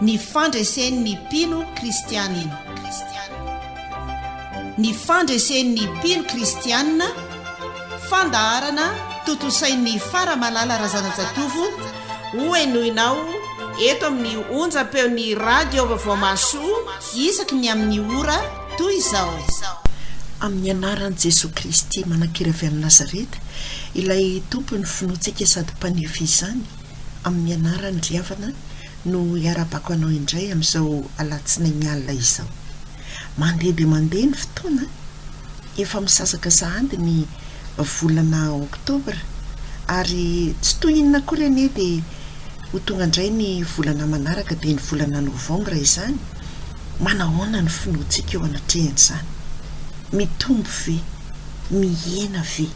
Ny fandresen'ny mpino kristianina. Ny fandresen'ny mpino kristianina, fandaharana tontosain'i Faramalala Razanajatovo, hohenoinao eto amin'ny onjam-peon'ny Radio Vaovao Mahasoa isaky ny amin'ny ora toy izao. Amin'ny anaran'i Jesoa Kristy manan-kery avy any Nazareta, ilay Tompon'ny finoantsika sady Mpanefy izany, amin'ny anarany ry havana no iarahabako anao indray amin'izao alatsinainy alina izao. Mandeha dia mandeha ny fotoana, efa misasaka sahady ny volana oktobra ary tsy toy inona akory anie dia ho tonga indray ny volana manaraka dia ny volana novambra izany, manahoana ny finoantsika eo anatrehan'izany? Mitombo ve? Mihena ve?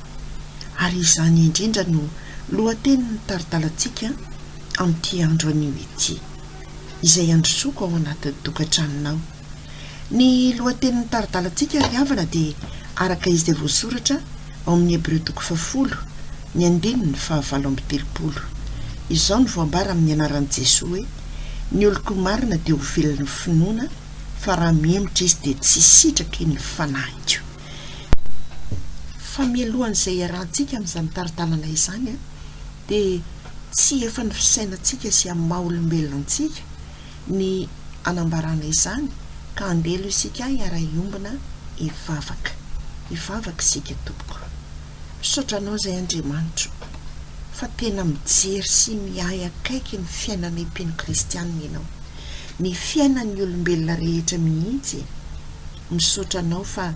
Ary izany indrindra no lohatenin'ny tari-dalantsika amin'ity andro anio ity, izay handrosoako ao anatin'ny tokantranonao. Ny lohatenin'ny tari-dalantsika ry havana dia araka izay voasoratra ao amin'ny Hebreo toko fahafolo, ny andininy fahavalo amby telopolo. Izao no voambara amin'ny anaran'i Jesoa hoe, Ny oloko marina dia ho velon'ny finoana, fa raha mihemotra izy dia tsy sitraky ny fanahiko. Fa mialohan'izay hiarahantsika amin'izany tari-dalana izany dia tsy efa ny fisainantsika sy amin'ny maha olombelona antsika ny hanambarana izany ka andeha aloha isika hiara-hiombona hivavaka. Hivavaka isika tompoko. Misaotra anao izay Andriamanitro fa tena mijery sy miahy akaiky ny fiainanay mpino kristianina ianao. Ny fiainan'ny olombelona rehetra mihitsy e. Misaotra anao fa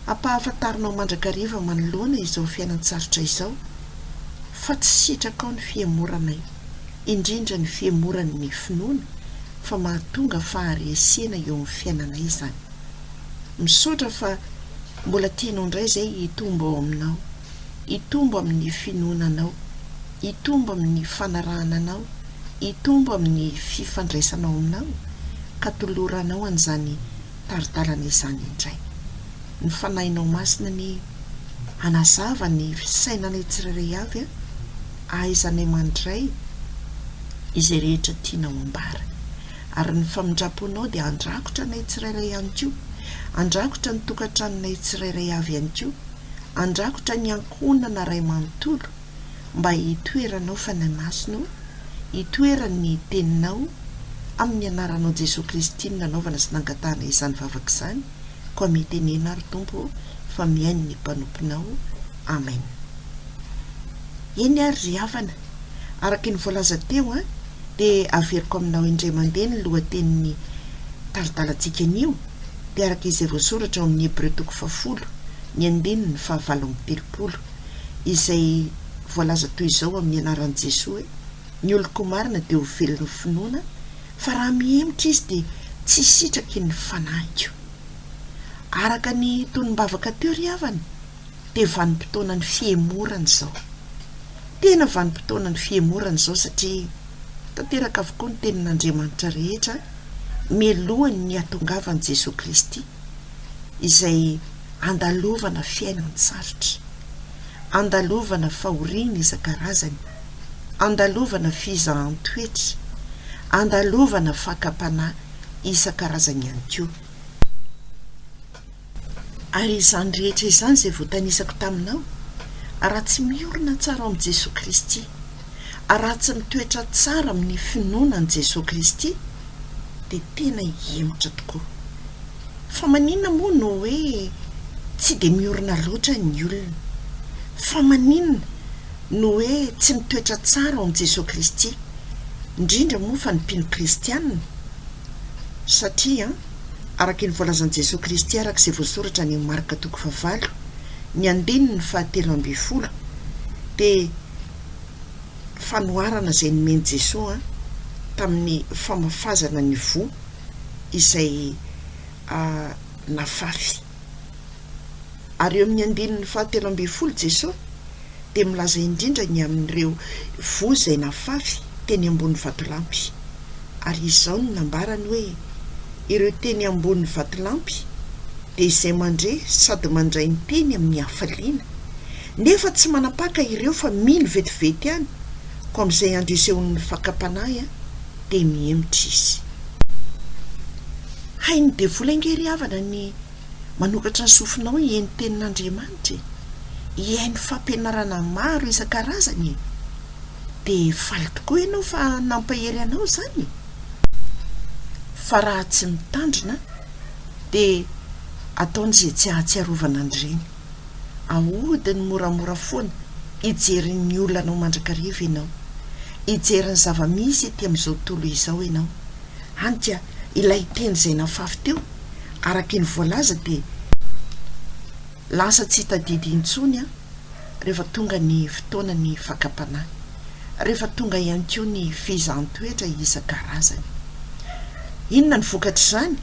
ampahafantarinao mandrakariva manoloana izao fiainan-tsarotra izao fa tsy sitrakao ny fihemoranay. indrindra ny fihemoran' ny finoana fa mahatonga faharesena eo amin'ny fiainanay izany. Misaotra fa mbola tianao indray izay hitombo ao aminao, hitombo amin'ny finoana anao, hitombo amin'ny fanarahana anao, hitombo amin'ny fifandraisanao aminao ka toloranao an'izany tari-dalana izany indray. Ny Fanahinao Masina anie hanazava ny fisainanay tsirairay avy ahaizanay mandray izay rehetra tianao ambara. Ary ny famindram-ponao dia handrakotra anay tsirairay ihany koa, handrakotra ny tokantranonay tsirairay avy ihany koa, handrakotra ny ankohonana iray manontolo mba hitoeranao Fanahy Masina o, hitoeran'ny Teninao, amin'ny anaranao Jesoa Kristy no nanaovana sy nangatahana izany vavaka izany, koa mitenena ary Tompo ô fa mihaino ny mpanomponao. Amen. Eny ary ry havana, araka ny voalaza teo an, dia averiko aminao indray mandeha ny lohatenin'ny tari-dalantsika anio, dia araka izay voasoratra ao amin'ny Hebreo toko fahafolo, ny andininy fahavalo amby telopolo, izay voalaza toy izao amin'ny anaran'i Jesoa hoe, Ny olon-ko marina dia ho velon'ny finoana, fa raha mihemotra izy dia tsy sitraky ny fanahiko. Araka ny tonom-bavaka teo ry havana, dia vanim-potoanan'ny fihemorana izao. Tena vanim-potoanan'ny fihemorana izao satria tanteraka avokoa ny tenin'Andriamanitra rehetra mialohan'ny hahatongavan'i Jesoa Kristy izay andalovana fiainan-tsarotra, andalovana fahoriana isan-karazany, andalovana fizahan-toetra, andalovana fakam-panahy isan-karazany ihany koa. Ary izany rehetra izany izay voatanisako taminao, raha tsy miorina tsara ao amin'i Jesoa Kristy, raha tsy mitoetra tsara amin'ny finoana an'i Jesoa Kristy, dia tena hihemotra tokoa. Fa maninona moa no hoe tsy dia miorina loatra ny olona? Fa maninona no hoe tsy mitoetra tsara ao amin'i Jesoa Kristy, indrindra moa fa ny mpino kristiana? Satria, araka ny voalazan'i Jesoa Kristy araka izay voasoratra any amin'ny Marka toko fahavalo, ny andininy fahatelo ambin'ny folo, dia fanoharana izay nomen'i Jesoa tamin'ny famafazana ny voa izay nafafy. Ary eo amin'ny andininy fahatelo ambin'ny folo Jesoa dia milaza indrindra ny amin'ireo voa izay nafafy teny ambony vatolampy. Ary izao no nambarany hoe, Ireo teny ambony vatolampy dia izay mandre sady mandray ny teny amin'ny hafaliana, nefa tsy manapaka ireo fa mino vetivety ihany, koa amin'izay andro isehoan'ny fakam-panahy dia mihemotra izy. Hain'ny devoly ange ry havana ny manokatra ny sofinao hihaino tenin'Andriamanitra e! Hihaino fampianarana maro isan-karazany e! Dia faly tokoa ianao fa nampahery anao izany e! Fa raha tsy mitandrina dia ataony izay tsy hahatsiarovana an'ireny. Ahodiny moramora foana hijery ny olanao mandrakariva ianao. Hijery ny zava-misy ety amin'izao tontolo izao ianao. Hany ka ilay teny izay nafafy teo, araka iny voalaza dia lasa tsy tadidy intsony an, rehefa tonga ny fotoana ny fakam-panahy, rehefa tonga ihany koa ny fizahan-toetra isan-karazany. Inona ny vokatr'izany?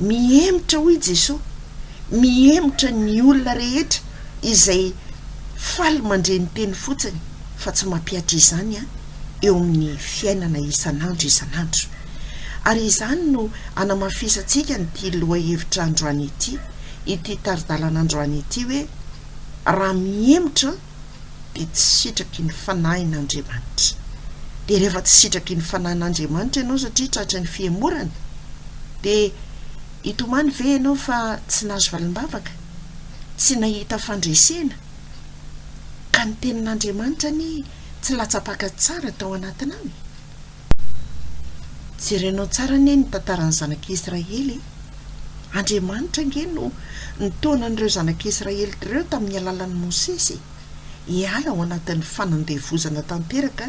Mihemotra hoy Jesoa, mihemotra ny olona rehetra izay faly mandre ny teny fotsiny fa tsy mampihatra izany an, eo amin'ny fiainana isan'andro isan'andro. Ary izany no anamafisantsika an'ity lohahevitra androany ity, ity tari-dalana androany ity hoe, raha mihemotra dia tsy sitraky ny Fanahin'Andriamanitra. Dia rehefa tsy sitraky ny Fanahin'Andriamanitra ianao satria tratry ny fihemorana, dia hitomany ve ianao fa tsy nahazo valim-bavaka? Tsy nahita fandresena? Ka ny Tenin'Andriamanitra anie tsy latsa-paka tsara tao anatinao e! Jerenao tsara anie ny tantaran'ny zanak'Israely e! Andriamanitra ange no nitaona an'ireo zanak'Israely ireo tamin'ny alalan'i Mosesy e! Hiala ao anatin'ny fanandevozana tanteraka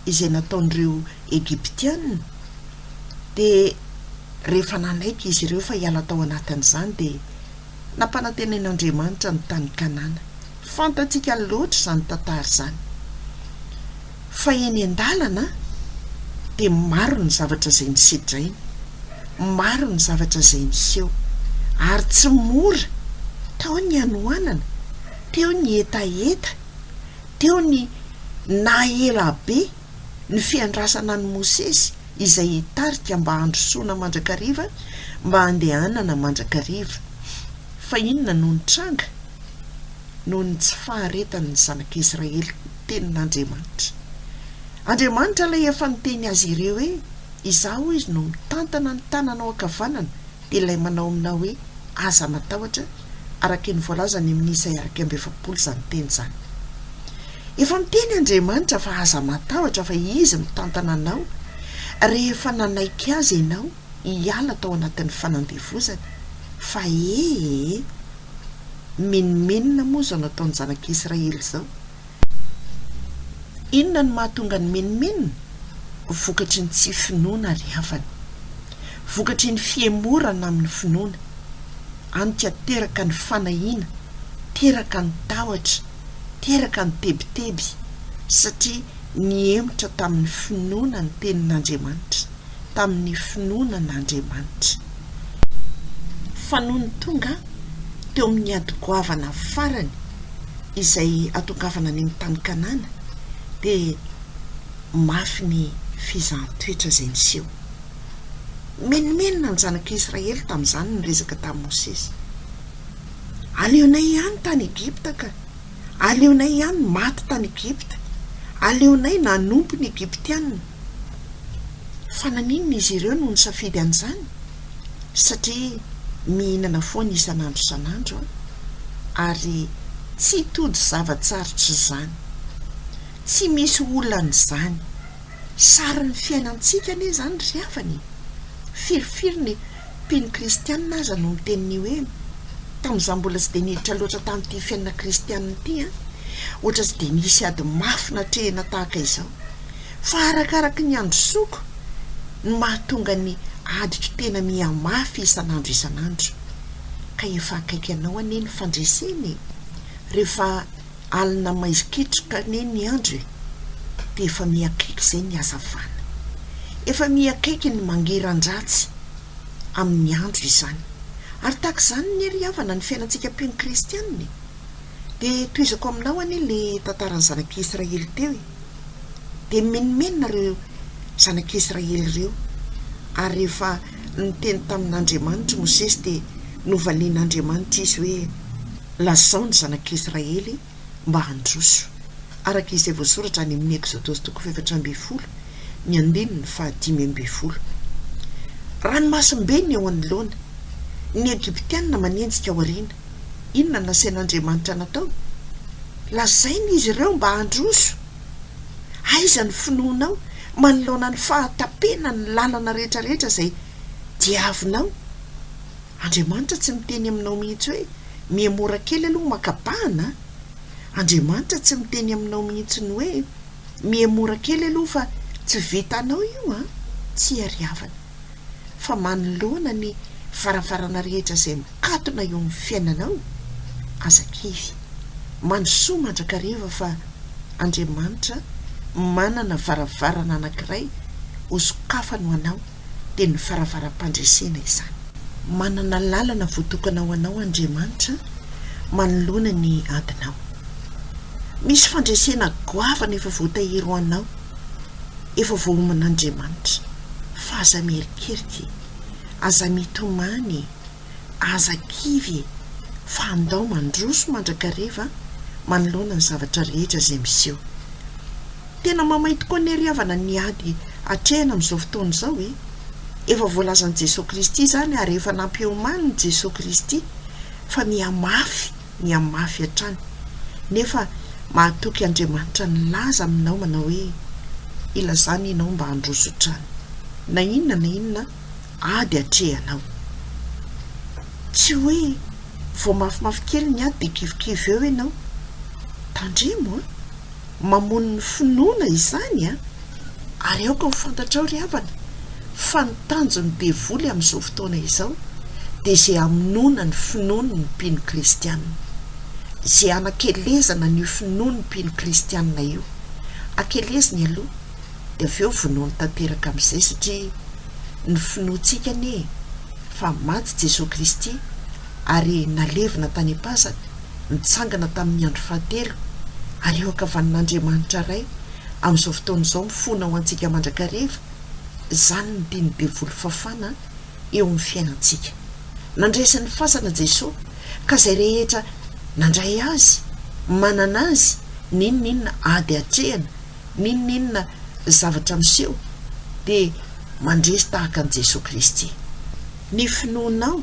izay nataon'ireo Egyptiana. Dia rehefa nanaiky izy ireo fa hiala tao anatin'izany dia Nampanantenain'Andriamanitra ny tany Kanana. Fantatsika loatra izany tantara izany. Fa eny an-dalana dia maro ny zavatra izay nosedraina, maro ny zavatra izay niseho. Ary tsy mora, tao ny hanoanana, teo ny hetaheta, teo ny naha ela be ny fiandrasana an'i Mosesy izay hitarika mba handrosoana mandrakariva, mba handehanana mandrakariva. Fa inona no nitranga? Noho ny tsy faharetan'ny zanak'Israely ny tenin'Andriamanitra. Andriamanitra ilay efa niteny azy ireo hoe, Izaho, hoy Izy, no mitantana ny tananao ankavanana, dia ilay manao aminao hoe, Aza matahotra, araka ny voalaza any amin'ny Isaia 41 izany teny izany. Efa miteny Andriamanitra fa aza matahotra fa Izy mitantana anao rehefa nanaiky Azy ianao hiala tao anatin'ny fanandevozana. Fa ee. Menomenona moa izao nataon'ny zanak'Israely izao. Inona no mahatonga ny menomenona? Vokatry ny tsy finoana ry havana. Vokatry ny fihemorana amin'ny finoana. Any ka teraka ny fanahiana, teraka ny tahotra, teraka ny tebiteby, satria nihemotra tamin'ny finoana ny tenin'Andriamanitra, tamin'ny finoana an'Andriamanitra. Fa nony tonga teo amin'ny ady goavana farany izay hatongavana any amin'ny tany Kanana, dia mafy ny fizahan-toetra izay niseho. Menomenona ny zanak'Israely tamin'izany niresaka tamin'i Mosesy. Aleonay ihany tany Egypta ka! Aleonay ihany maty tany Egypta! Aleonay nanompo ny Egyptiana! Fa naninona izy ireo no nisafidy an'izany? Satria mihinana foana isan'andro isan'andro an! Ary tsy tojo zava-tsarotra izany. Tsy misy olana izany. Sarin'ny fiainantsika anie izany ry havana e! Firifiry ny mpino kristianina aza no miteny ny hoe, tamin'izaho mbola tsy dia niditra loatra tamin'ity fiainana kristianina ity an, ohatra tsy dia nisy ady mafy natrehina tahaka izao. Fa arakaraky ny androsoako no mahatonga ny adiko tena mihamafy isan'andro isan'andro. Ka efa akaiky anao anie ny fandresena e! Rehefa alina maizikitroka anie ny andro e! Dia efa miha-akaiky izay ny hazavana. Efa miha-akaiky ny mangiran-dratsy amin'ny andro izany. Ary tahaka izany anie ry havana ny fiainantsika mpino kristianina e! Dia tohizako aminao anie le tantaran'ny zanak'i Israely teo e! Dia mimenomenona ireo zanak'i Israely ireo. Ary rehefa niteny tamin'Andriamanitra i Mosesy dia novalian'Andriamanitra izy hoe, Lazao ny zanak'Israely mba handroso, araka izay voasoratra any amin'ny Eksodosy toko fahefatra ambin'ny folo, ny andininy fahadimy ambin'ny folo. Ranomasimbe ny eo anoloana. Ny Egyptiana manenjika ao aoriana. Inona no nasain'Andriamanitra natao? Lazaina izy ireo mba handroso. Aiza ny finoanao manoloana ny fahatapenan'ny lalana rehetra rehetra izay diavinao? Andriamanitra tsy miteny aminao mihitsy hoe mihemora kely aloha maka bahana a! Andriamanitra tsy miteny aminao mihitsy ny hoe mihemora kely aloha fa tsy vitanao io an! Tsia ry havana. Fa manoloana ny varavarana rehetra izay mikatona eo amin'ny fiainanao, aza kivy. Mandrosoa mandrakariva fa Andriamanitra manana varavarana anankiray hosokafany ho anao. dia ny varavaram-pandresena izany. Manana lalana voatokana ho anao Andriamanitra manoloana ny adinao. Misy fandresena goavana efa voatahiry ho anao, efa voaoman'Andriamanitra. Fa aza mierikerika e! Aza mitomany e! Aza kivy e! Fa andao mandroso mandrakariva manoloana ny zavatra rehetra izay miseho. Tena mamay tokoa anie ry havana ny ady atrehina amin'izao fotoana izao e! Efa voalazan'i Jesoa Kristy izany ary efa nampiomanin'i Jesoa Kristy fa mihamafy, mihamafy hatrany. Nefa mahatoky Andriamanitra nilaza aminao manao hoe ilazany ianao mba handroso hatrany. Na inona na inona ady atrehanao. Tsy hoe vao mafimafy kely ny ady dia kivikivy eo ianao. Tandremo an! Mamono ny finoana izany an! Ary aoka ho fantatrao ry havana fa ny tanjon'ny devoly amin'izao fotoana izao dia izay hamonoana ny finoan'ny mpino kristiana. Izay hanakelezana an'io finoan'ny mpino kristiana io. Akeleziny aloha dia avy eo vonoiny tanteraka amin'izay satria ny finoantsika anie fa maty Jesoa Kristy ary nalevina tany am-pasana, nitsangana tamin'ny andro fahatelo, ary eo ankavanan'Andriamanitra Ray amin'izao fotoana izao mifona ho antsika mandrakariva, izany no tian'ny devoly fafana eo amin'ny fiainantsika. Nandresy ny fasana Jesoa, ka izay rehetra nandray Azy, manana Azy, n'inon'inona ady atrehina, n'inon'inona zavatra miseho, dia mandresy tahaka an'i Jesoa Kristy. Ny finoanao,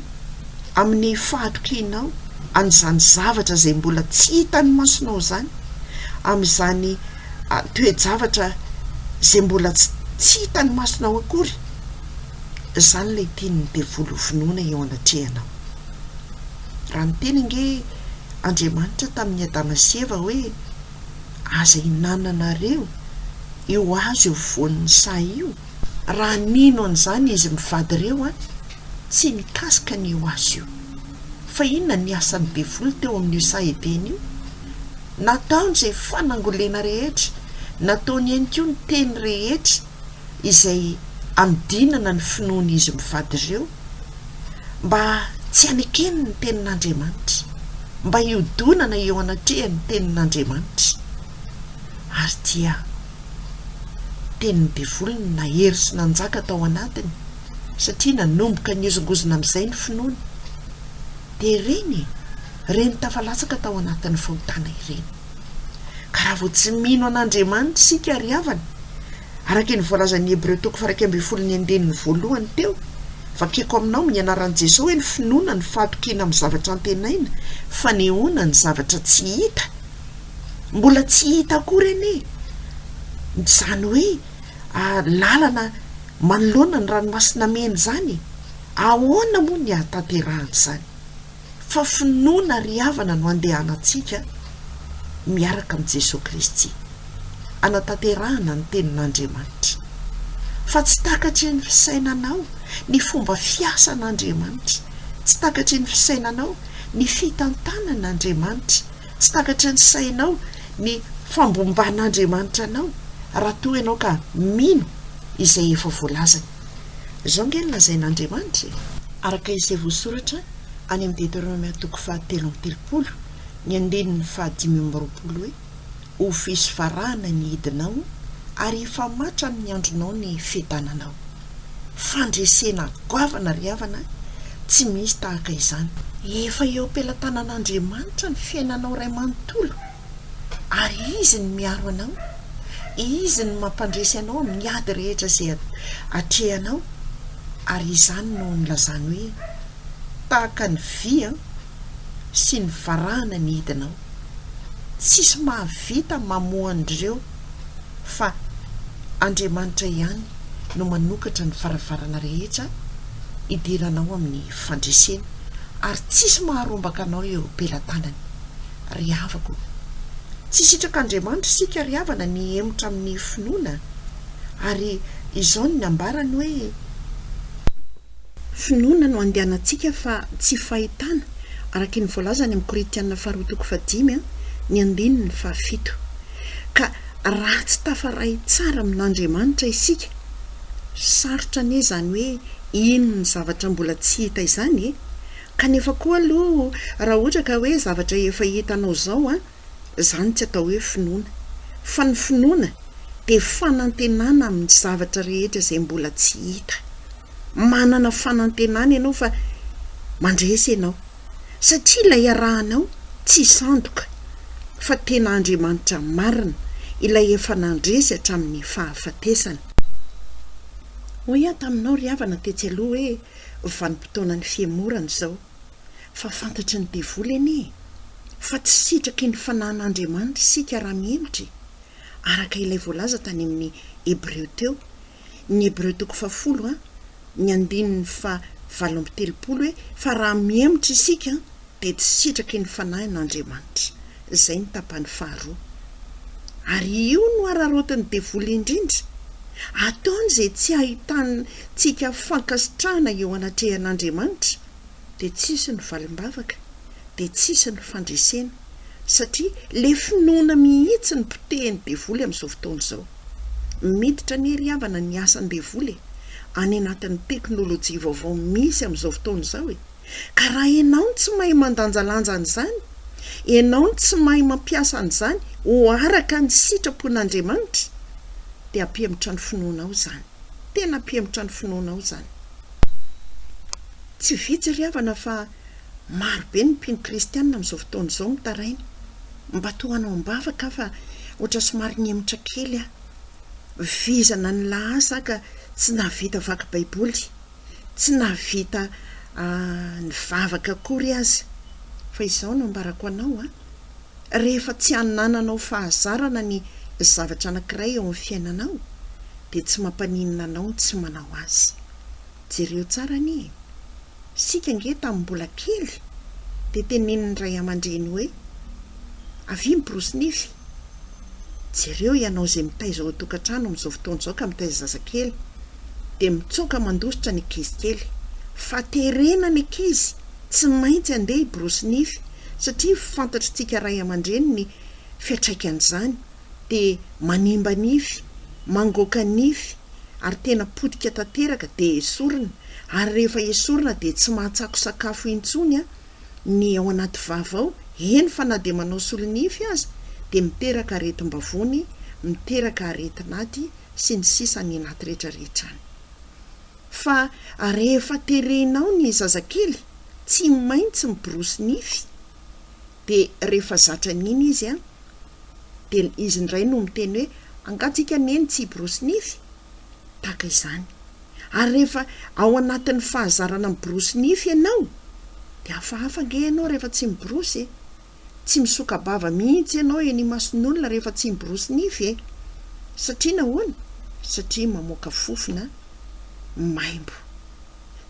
amin'ny fahatokianao an'izany zavatra izay mbola tsy hitan'ny masonao izany, amin'izany toe-javatra izay mbola tsy tsy hitan'ny masonao akory, izany ilay tian'ny devoly ho vonoina eo anatrehanao. Raha niteny ange Andriamanitra tamin'i Adama sy Eva hoe, Aza ihinananareo io hazo eo voan'ny saha io, Raha nino an'izany izy mivady ireo an, tsy nikasika an'io hazo io. Fa inona ny asan'ny devoly teo amin'io saha Edena io? Nataony izay fanangolena rehetra, nataony ihany koa ny teny rehetra izay hanodinana ny finoan'izy mivady ireo mba tsy hanekeny ny tenin'Andriamanitra, mba hiodonana eo anatrehan'ny tenin'Andriamanitra. Ary dia. Tenin'ny devoly no nahery sy nanjaka tao anatiny, satria nanomboka nihozongozona amin'izay ny finoany. Dia ireny e! Ireny tafalatsaka tao anatin'ny fahotana ireny. Ka raha vao tsy mino an'Andriamanitra isika ry havana, araka ny voalazan'ny Hebreo toko faha-11 ny andininy voalohany teo, vakiko aminao amin'ny anaran'i Jesoa hoe ny finoana ny fahatokiana amin'ny zavatra antenaina, fanehoana ny zavatra tsy hita. Mbola tsy hita akory anie izany hoe lalana manoloana ny ranomasina mena izany e! Ahoana moa ny hahatanterahan'izany? Fa finoana ry havana no andehanantsika miaraka amin'i Jesoa Kristy hanatanterahana ny tenin'Andriamanitra. Fa tsy takatry ny fisainanao ny fomba fiasan'Andriamanitra, tsy takatry ny fisainanao ny fitantanan'Andriamanitra, Tsy takatry ny sainao ny fambomban'Andriamanitra anao raha toa ianao ka mino izay efa voalazany. Izao ange no lazain'Andriamanitra e! Araka izay voasoratra any amin'ny Deoteronomia toko fahatelo amby telopolo, ny andininy fahadimy amby roapolo hoe, Ho feso varahana ny hidinao ary hifamatra amin'ny andronao ny fiadananao. Fandresena goavana ry havana tsy misy tahaka izany. Efa eo am-pelatanan'Andriamanitra ny fiainanao iray manontolo ary Izy no miaro anao, Izy no mampandresy anao amin'ny ady rehetra izay atrehanao ary izany no nilazany hoe. tahaka ny vy sy ny varahana ny hidinao. Tsisy mahavita mamoha an'ireo fa Andriamanitra ihany no manokatra ny varavarana rehetra hidiranao amin'ny fandresena ary tsisy maharombaka anao eo am-pelatanany. Ry havako, tsy sitrak'Andriamanitra isika ry havana ny hihemotra amin'ny finoana ary izao ny nambarany hoe, Finoana no andehanantsika fa tsy fahitana, araka ny voalaza any amin'ny Korintiana faharoa toko fahadimy ny andininy fahafito. Ka raha tsy tafaray tsara amin'Andriamanitra isika, sarotra anie izany hoe hino ny zavatra mbola tsy hita izany e! Kanefa koa aloha raha ohatra ka hoe zavatra efa hitanao izao an, izany tsy atao hoe finoana. Fa ny finoana dia fanantenana amin'ny zavatra rehetra izay mbola tsy hita. Manana fanantenana ianao fa mandresy ianao. Satria ilay iarahanao tsy sandoka fa tena Andriamanitra marina, ilay efa nandresy hatramin'ny fahafatesana. Hoy aho taminao ry havana tetsy aloha hoe vanim-potoanan'ny fihemorana izao. Fa fantatry ny devoly anie e! Fa tsy sitraky ny fanahin'Andriamanitra isika raha mihemotra e! Araka ilay voalaza tany amin'ny Hebreo teo, ny Hebreo toko fahafolo a, ny andininy faha 38 hoe fa raha mihemotra isika dia tsy sitraky ny fanahin'Andriamanitra. Izay ny tapany faharoa. Ary io no araraotin'ny devoly indrindra. Ataony izay tsy ahitantsika fankasitrahana eo anatrehan'Andriamanitra. Dia tsisy ny valim-bavaka, dia tsisy ny fandresena, satria le finoana mihitsy no potehin'ny devoly amin'izao fotoana izao. Miditra anie ry havana ny asan-devoly e, any anatin'ny teknolojia vaovao misy amin'izao fotoana izao e. Ka raha ianao no tsy mahay mandanjalanja an'izany, ianao no tsy mahay mampiasa an'izany ho araka ny sitrapon'Andriamanitra, dia hampihemotra ny finoanao izany. Tena hampihemotra ny finoanao izany. Tsy vitsy ry havana fa maro be ny mpino kristianina amin'izao fotoana izao mitaraina. Mba tohano am-bavaka aho fa ohatra somary nihemotra kely aho. Vizana ny lahasa aho ka tsy nahavita vaky baiboly, tsy nahavita nivavaka akory aza. Fa izao no ambarako anao an, rehefa tsy anananao fahazarana ny zavatra anankiray eo amin'ny fiainanao dia tsy mampaninona anao ny tsy manao azy. Jereo tsara anie e! Isika ange tamin'ny mbola kely dia tenenin'ny ray aman-dreny hoe, avia miborosy nify. Jereo ianao izay mitaiza ao an-tokantrano amin'izao fotoana izao ka mitaiza zazakely dia mitsoaka mandositra ny ankizy kely. Fa terena ny ankizy tsy maintsy andeha hiborosy nify satria fantatr'tsika ray aman-dreny ny fiantraikan'izany dia manimba nify, mangoaka nify ary tena potika tanteraka dia esorina ary rehefa esorina dia tsy mahatsako sakafo intsony ny ao anaty vava ao, eny fa na dia manao solonify aza dia miteraka aretim-bavony, miteraka aretin'aty sy ny sisa any anaty rehetra rehetra any. Fa rehefa terenao ny zazakely tsy maintsy miborosy nify dia rehefa zatra an'iny izy an, dia izy indray no miteny hoe angaha tsika neny tsy hiborosy nify? Tahaka izany. Ary rehefa ao anatin'ny fahazarana miborosy nify ianao dia hafahafa ange ianao rehefa tsy miborosy e! Tsy misoka-bava mihitsy ianao eny imason'olona rehefa tsy miborosy nify e! Satria nahoana? Satria mamoaka fofona maimbo.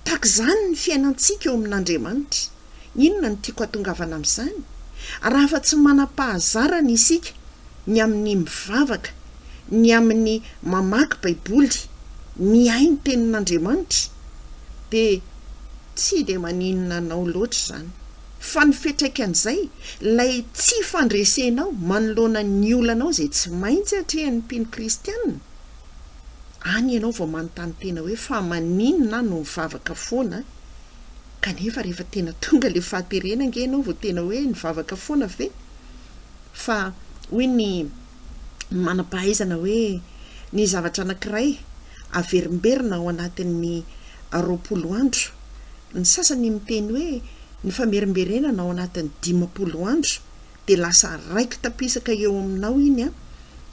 Tahaka izany ny fiainantsika eo amin'Andriamanitra. Inona no tiako hatongavana amin'izany? Raha afa tsy manam-pahazarana isika ny amin'ny mivavaka, ny amin'ny mamaky Baiboly, mihaino Tenin'Andriamanitra, dia tsy dia maninona anao loatra izany. Fa ny fiantraikan'izay, ilay tsy fandresenao manoloana ny olanao izay tsy maintsy atrehin'ny mpino kristiana, any ianao vao manontany tena hoe fa maninona aho no mivavaka foana kanefa rehefa tena tonga ilay fahaterena ange ianao vao tena hoe nivavaka foana ve? Fa hoy ny manam-pahaizana hoe ny zavatra anankiray averimberina ao anatin'ny 20 andro, ny sasany miteny hoe ny famerimberenana ao anatin'ny 50 andro dia lasa raiki-tapisaka eo aminao iny an,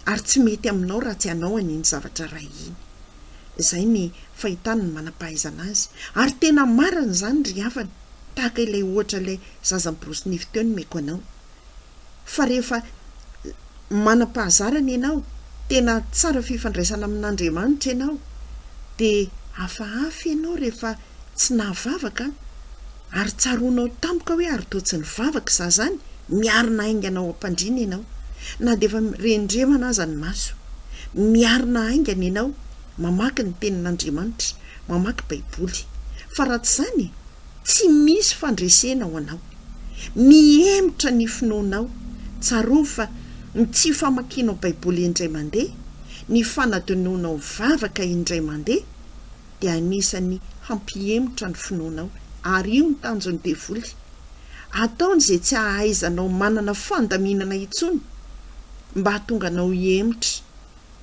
ary tsy mety aminao raha tsy hanao an'iny zavatra iray iny. Izay ny fahitany ny manam-pahaizana azy. Ary tena marina izany ry havana. Tahaka ilay ohatra ilay zaza miborosy nify teo nomeko anao. Fa rehefa manam-pahazarana ianao, tena tsara fifandraisana amin'Andriamanitra ianao, dia hafahafa ianao rehefa tsy nahavavaka an! Ary tsaroanao tampoka hoe ary toa tsy nivavaka izaho izany, miarina haingana ao am-pandriana ianao. Na dia efa rendremana aza ny maso. Miarina haingana ianao mamaky ny Tenin'Andriamanitra, mamaky Baiboly. Fa raha tsy izany, tsy misy fandresena ho anao. Mihemotra ny finoanao. Tsarovy fa ny tsy famakianao Baiboly indray mandeha, ny fanadinoanao vavaka indray mandeha, dia anisan'ny hampihemotra ny finoanao. Ary io ny tanjon'ny devoly. Ataony izay tsy hahaizanao manana fandaminana intsony mba hahatonga anao hihemotra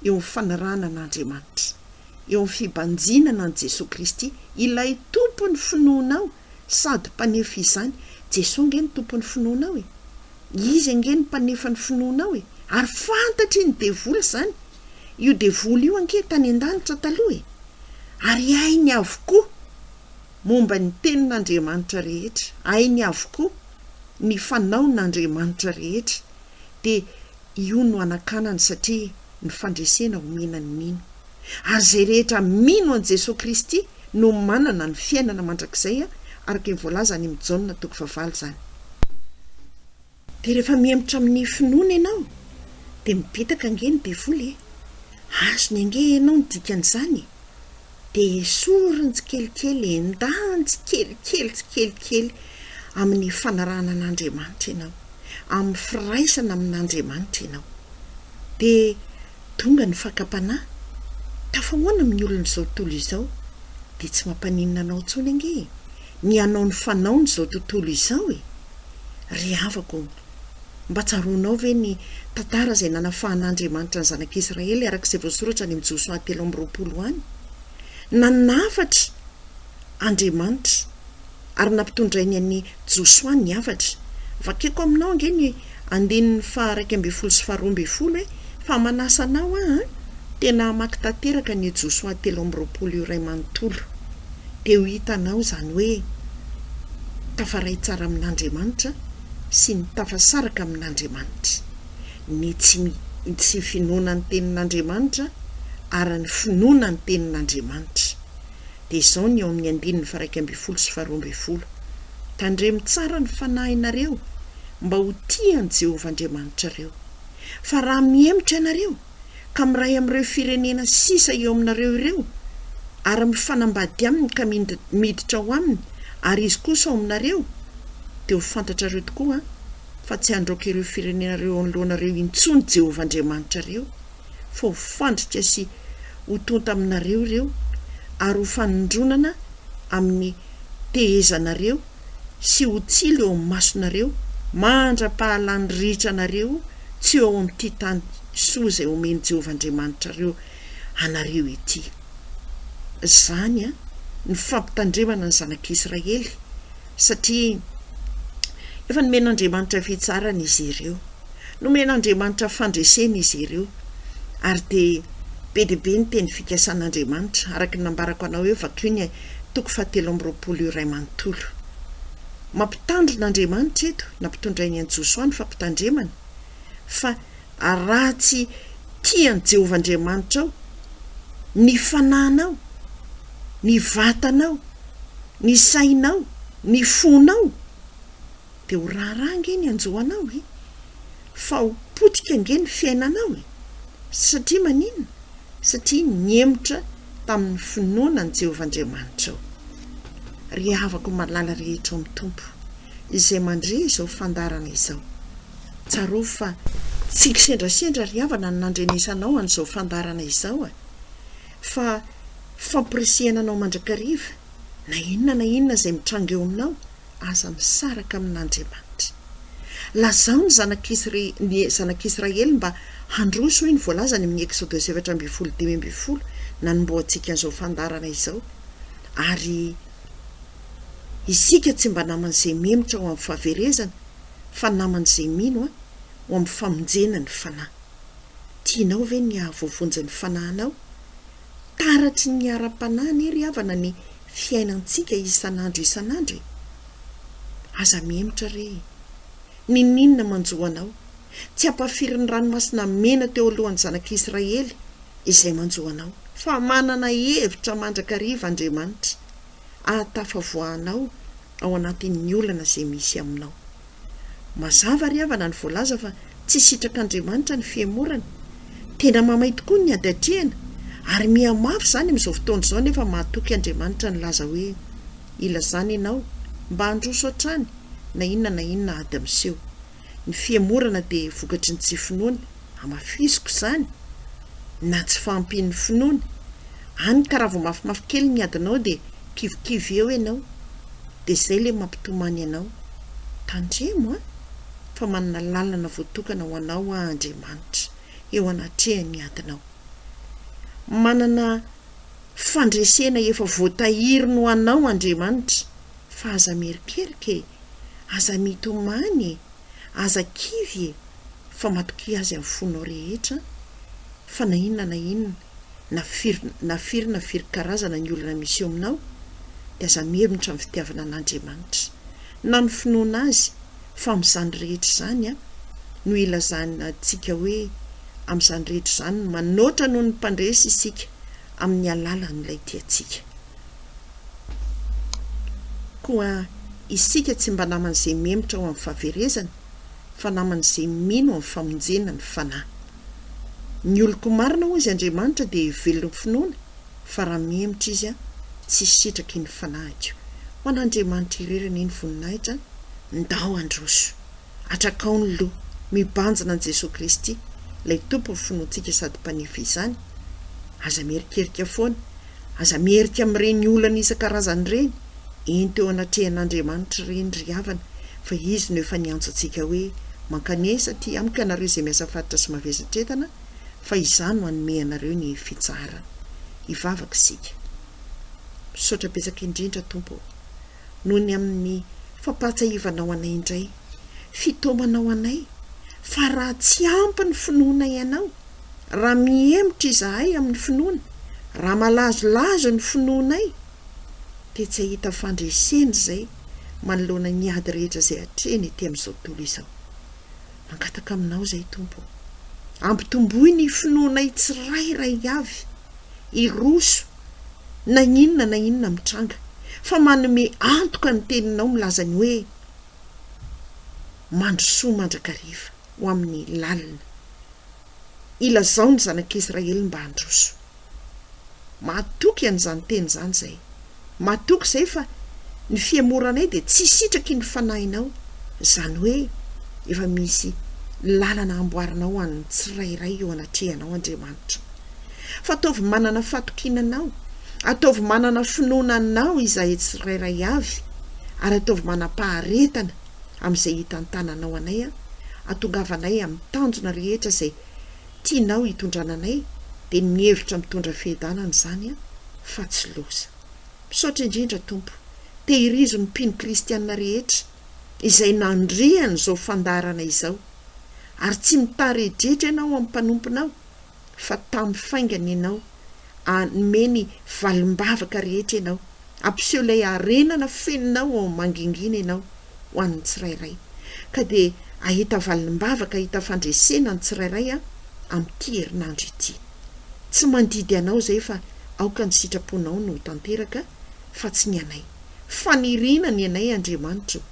eo amin'ny fanarahana an'Andriamanitra, eo amin'ny fibanjinana an'i Jesoa Kristy, ilay Tompon'ny finoanao sady Mpanefa izany. Jesoa ange no Tompon'ny finoanao e! Izy ange no Mpanefa ny finoanao e! Ary fantatry ny devoly izany. Io devoly io ange tany an-danitra taloha e! Ary hainy avokoa momba ny tenin'Andriamanitra rehetra, hainy avokoa ny fanaon'Andriamanitra rehetra. Dia io no anakanany satria ny fandresena omena ny mino. Ary izay rehetra mino an'i Jesoa Kristy no manana ny fiainana mandrakizay, araka ny voalaza any amin'ny Jaona toko fahavalo izany. Dia rehefa mihemotra amin'ny finoana ianao dia mibitaka ange ny devoly e! Azony ange ianao ny dikan'izany e! Dia esoriny tsikelikely, endahany tsikelikely tsikelikely amin'ny fanarahana an'Andriamanitra ianao, amin'ny firaisana amin'Andriamanitra ianao. Dia tonga ny fakam-panahy, tafahoana amin'ny olon'izao tontolo izao, dia tsy mampaninona anao intsony ange e! ny hanao ny fanaon'izao tontolo izao e! Ry havako ô, mba tsaroanao ve ny tantara izay nanafahan'Andriamanitra ny zanak'Israely araka izay voasoratra any amin'ny Josoa 23 any? Nanafatra Andriamanitra ary nampitondrainy an'i Josoa ny hafatra. Vakiko aminao ange ny andininy faha-11 sy faha-12 e, fa manasa anao aho an, tena hamaky tanteraka an'io Josoa 23 io iray manontolo. Dia ho hitanao izany hoe tafaray tsara amin'Andriamanitra sy ny tafasaraka amin'Andriamanitra, ny tsy tsy finoana ny tenin'Andriamanitra ary ny finoana ny tenin'Andriamanitra. Dia izao ny ao amin'ny andininy faha-11 sy faha-12, Tandremo tsara ny fanahinareo mba ho tia an'i Jehovah Andriamanitrareo. Fa raha mihemotra ianareo, ka miray amin'ireo firenena sisa eo aminareo ireo, ary mifanambady aminy ka miditra ao aminy, ary izy kosa ao aminareo, dia ho fantatrareo tokoa fa tsy handroaka ireo firenena ireo eo anoloanareo intsony Jehovah Andriamanitrareo, fa ho fandrika sy ho tonta aminareo ireo, ary ho fanindronana amin'ny tehezanareo sy ho tsilo eo amin'ny masonareo, mandra-pahalany ritra anareo tsy ho eo amin'ity tany soa izay omen'i Jehovah Andriamanitrareo anareo ity. Izany ny fampitandremana ny zanak'Israely, satria efa nomen'Andriamanitra fitsarana izy ireo. Nomen'Andriamanitra fandresena izy ireo. Ary dia be dia be ny teny fikasan'Andriamanitra, araka ny nambarako anao hoe vakio ny toko fahatelo amby 20 iray manontolo. Mampitandrina Andriamanitra eto, nampitondrainy an'i Josoa ny fampitandremana, fa raha tsy tia an'i Jehovah Andriamanitrao ny fanahinao, ny vatanao, ny sainao, ny fonao, dia ho raharaha ange ny hanjo anao e! Fa ho potika ange ny fiainanao e! Satria maninona? Satria nihemotra tamin'ny finoana an'i Jehovah Andriamanitrao. Ry havako malala rehetra ao amin'ny Tompo, izay mandre izao fandaharana izao, tsarovy fa tsy kisendrasendra ry havana ny nandrenesanao an'izao fandaharana izao, fa famporisihana anao mandrakariva, na inona na inona izay mitranga eo aminao, aza misaraka amin'Andriamanitra. Lazao ny zanak'Isra ny zanak'Israely mba handroso hoy ny voalaza any amin'ny Eksodosy 14 15 nanombohantsika an'izao fandaharana izao. Ary isika tsy mba naman'izay mihemotra ho amin'ny fahaverezana fa naman'izay mino ho amin'ny famonjena ny fanahy. Tianao ve ny hahavoavonjy ny fanahinao? Taratry ny ara-panahy anie ry havana ny fiainantsika isan'andro isan'andro e! Aza mihemotra re e! N'inon'inona manjo anao, tsy hampafirin'ny ranomasina mena teo alohan'ny zanak'Israely izay manjo anao, fa manana hevitra mandrakariva Andriamanitra ahatafavoahanao ao anatin'ny olana izay misy aminao. Mazava ry havana ny voalaza fa tsy sitrak'Andriamanitra ny fihemorana. Tena mamay tokoa ny ady atrehina ary miha-mafy izany amin'izao fotoana izao nefa mahatoky Andriamanitra nilaza hoe ilazana ianao mba handroso hatrany na inona na inona ady miseho. Ny fihemorana dia vokatry ny tsy finoana, hamafisiko izany, na tsy fahampian'ny finoana. Any ka raha vao mafimafy kely ny adinao dia kivikivy eo ianao. Dia izay ilay mampitomany anao. Tandremo an! Fa manana lalana voatokana ho anao aho Andriamanitra, eo anatrehan'ny adinao. Manana fandresena efa voatahiriny ho anao Andriamanitra, fa aza mierikerika e! Aza mitomany e! Aza kivy e! Fa matokia Azy amin'ny fonao rehetra, fa na inona na inona, na firy na firy na firy karazana ny olana misy eo aminao, dia aza mihemotra amin'ny fitiavana an'Andriamanitra, na ny finoana Azy, fa amin'izany rehetra izany no ilazana antsika hoe amin'izany rehetra izany no manoatra noho ny mpandresy isika amin'ny alalan'ilay tia antsika. Koa isika tsy mba naman'izay mihemotra ho amin'ny fahaverezana, fa naman'izay mino amin'ny famonjena ny fanahy. Ny oloko marina hoy izy Andriamanitra dia velon'ny finoana, fa raha mihemotra izy tsy sitraky ny fanahiko. Ho an'Andriamanitra irery anie ny voninahitra, ndao handroso. Atrakao ny loha, mibanjina an'i Jesoa Kristy, ilay Tompon'ny finoantsika sady Mpanefy izany. Aza mierikerika foana, aza miherika amin'ireny olana isan-karazany ireny, ento eo anatrehan'Andriamanitra ireny ry havana, fa Izy no efa niantso antsika hoe, Mankanesa aty amiko ianareo izay miasa faritra sy mavesatra entana, fa Izaho no hanome anareo ny fitsaharana. Hivavaka isika. Misaotra betsaka indrindra Tompo ô, noho ny amin'ny fampahatsiahivanao anay indray, fitaomanao anay, fa raha tsy ampy ny finoanay Anao, raha mihemotra izahay amin'ny finoana, raha malazolazo ny finoanay, dia tsy hahita fandresena izay manoloana ny ady rehetra izay atrehina ety amin'izao tontolo izao. Mangataka aminao izay Tompo ô. Ampitomboy ny finoanay tsirairay avy hiroso na inona na inona mitranga fa manome antoka ny teninao milaza ny hoe mandrosoa mandrakariva ho amin'ny lalina. Ilazao ny zanak'Israely mba handroso. Matoky an'izany teny izany izahay. Matoky izahay fa ny fihemoranay dia tsy sitraky ny fanahinao, izany hoe efa misy lalana amboarinao ho an'ny tsirairay eo anatrehanao Andriamanitra. Fa ataovy manana fatokiana Anao, ataovy manana finoana Anao izahay tsirairay avy, ary ataovy manam-paharetana amin'izay hitantananao anay, hatongavanay amin'ny tanjona rehetra izay tianao hitondrana anay dia ny mihevitra mitondra fiadanana izany fa tsy loza. Misaotra indrindra Tompo. Tehirizo ny mpino kristiana rehetra izay nandre an'izao fandaharana izao. Ary tsy mitaredretra ianao amin'ny mpanomponao fa tamy faingana ianao hanome ny valim-bavaka rehetra ianao. Hampiseho ilay harena nafeninao ao mangingina ianao. ho an'ny tsirairay. Ka dia hahita valim-bavaka, hahita fandresena ny tsirairay amin'ity herinandro ity. Tsy mandidy anao izay fa aoka ny sitraponao no ho tanteraka fa tsy ny anay. Faniriana ny anay Andriamanitra o,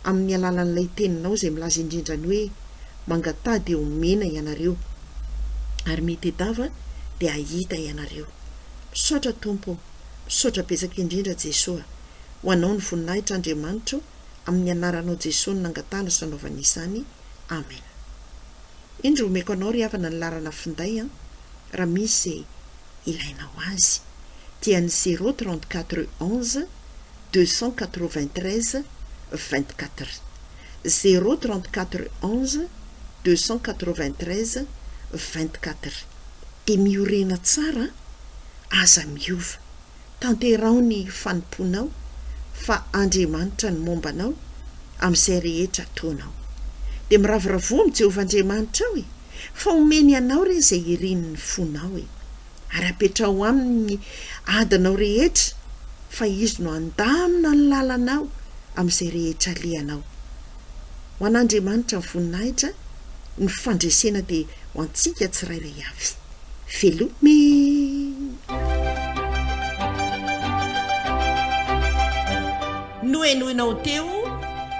amin'ny alalan'ilay teninao izay milaza indrindra ny hoe mangataha dia homena ianareo ary mitedava dia hahita ianareo. Misaotra Tompo o, misaotra betsaka indrindra Jesoa. Ho anao ny voninahitra Andriamanitro amin'ny anaranao Jesoa no nangatahana sy nanaovana izany Amen. Indro omeko anao ry havana ny laharana finday an raha misy izay ilainao azy dia ny zéro 34 11 293 24 zéro 34 11 293 24 dia miorena tsara aza miova Tanteraho ny fanompoanao fa Andriamanitra no momba anao amin'izay rehetra ataonao. Dia miravoravoa amin'i Jehovah Andriamanitrao e! Fa homeny anao re izay irin'ny fonao e! Ary apetraho aminy ny adinao rehetra fa Izy no handamina ny lalanao. amin'izay rehetra alehanao. Ho an'Andriamanitra ny voninahitra, ny fandresena dia ho antsika tsirairay avy. Veloma e! Nohenoinao teo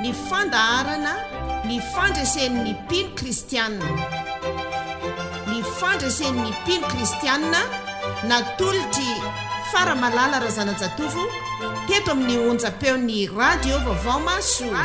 ny fandaharana Ny fandresen'ny mpino kristiana. Ny fandresen'ny mpino kristiana natolotr'i Faramalala Razanajatovo teto amin'ny onjam-peon'ny Radio Vaovao Mahasoa.